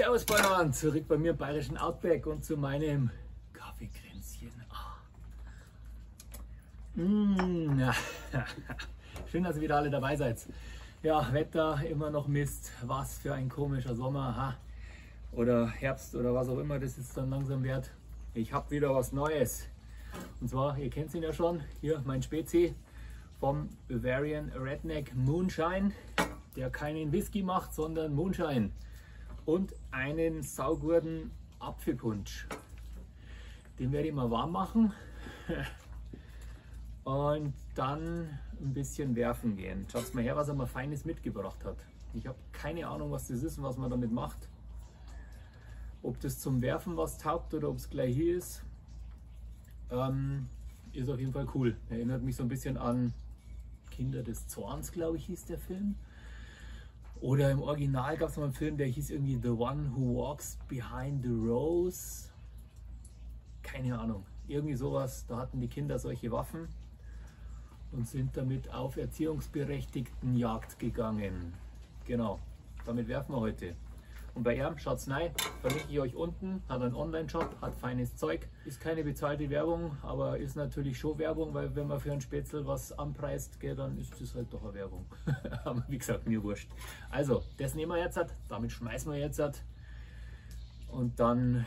Servus beieinander, zurück bei mir im bayerischen Outback und zu meinem Kaffeekränzchen. Oh. Ja. Schön, dass ihr wieder alle dabei seid. Ja, Wetter immer noch Mist. Was für ein komischer Sommer, ha? Oder Herbst oder was auch immer das jetzt dann langsam wird. Ich habe wieder was Neues. Und zwar, ihr kennt ihn ja schon, hier mein Spezi vom Bavarian Redneck Moonshine, der keinen Whisky macht, sondern Moonshine. Und einen sauguten Apfelpunsch. Den werde ich mal warm machen und dann ein bisschen werfen gehen. Schaut mal her, was er mal Feines mitgebracht hat. Ich habe keine Ahnung, was das ist und was man damit macht. Ob das zum Werfen was taugt oder ob es gleich hier ist, ist auf jeden Fall cool. Erinnert mich so ein bisschen an Kinder des Zorns, glaube ich, hieß der Film. Oder im Original gab es mal einen Film, der hieß irgendwie The One Who Walks Behind the Rose. Keine Ahnung. Irgendwie sowas. Da hatten die Kinder solche Waffen und sind damit auf erziehungsberechtigten Jagd gegangen. Genau. Damit werfen wir heute. Und bei ihm, schaut's rein, verlinke ich euch unten, hat einen Online-Shop, hat feines Zeug. Ist keine bezahlte Werbung, aber ist natürlich schon Werbung, weil wenn man für ein Spätzle was anpreist, gell, dann ist das halt doch eine Werbung. Aber wie gesagt, mir wurscht. Also, das nehmen wir jetzt, damit schmeißen wir jetzt und dann,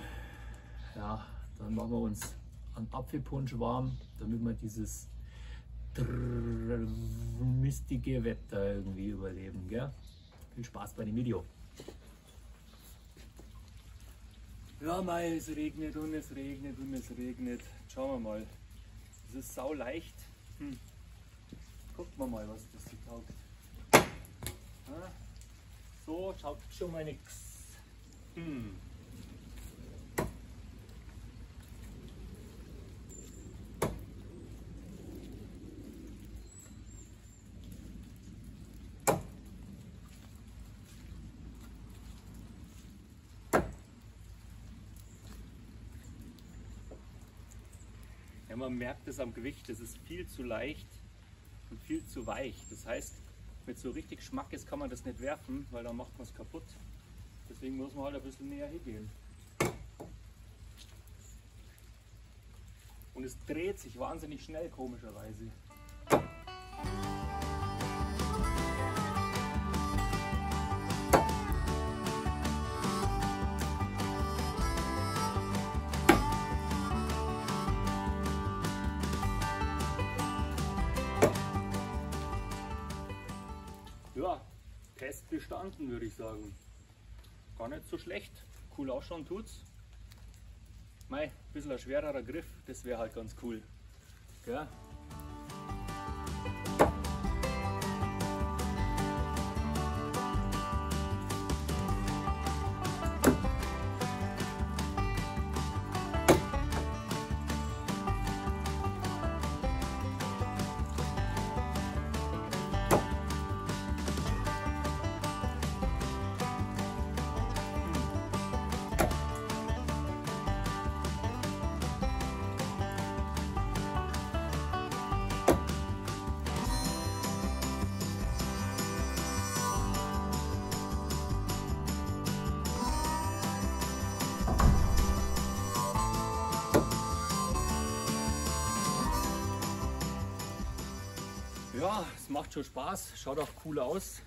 ja, dann machen wir uns einen Apfelpunsch warm, damit wir dieses mistige Wetter irgendwie überleben. Gell? Viel Spaß bei dem Video. Ja, mei, es regnet und es regnet und es regnet. Schauen wir mal. Es ist sau leicht. Gucken wir mal, was das hier taugt. Ja, so taugt schon mal nix. Ja, man merkt es am Gewicht, es ist viel zu leicht und viel zu weich. Das heißt, mit so richtig Schmackes kann man das nicht werfen, weil dann macht man es kaputt. Deswegen muss man halt ein bisschen näher hingehen. Und es dreht sich wahnsinnig schnell, komischerweise. Ja, Test bestanden, würde ich sagen. Gar nicht so schlecht. Cool ausschauen tut's. Mei, ein bisschen ein schwererer Griff, das wäre halt ganz cool. Gell? Ja, es macht schon Spaß, schaut auch cool aus.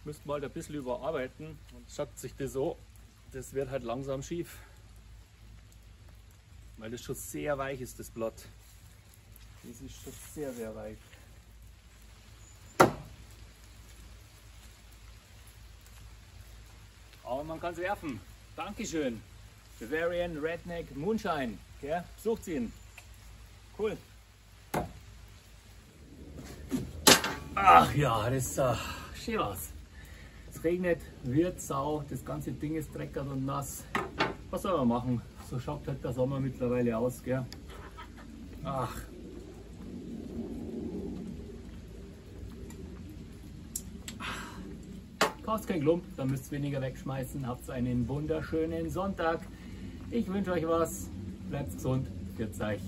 Müssten wir halt ein bisschen überarbeiten. Und schaut sich das so, das wird halt langsam schief. Weil das schon sehr weich ist, das Blatt. Das ist schon sehr, sehr weich. Aber man kann es werfen. Dankeschön. Bavarian Redneck Moonshine. Gell? Sucht ihn. Cool. Ach ja, das ist schön was. Es regnet, wird sau, das ganze Ding ist dreckig und nass. Was soll man machen? So schaut halt der Sommer mittlerweile aus, gell? Ach. Kauft kein Klump, dann müsst ihr weniger wegschmeißen. Habt einen wunderschönen Sonntag. Ich wünsche euch was. Bleibt gesund. Pfiat euch.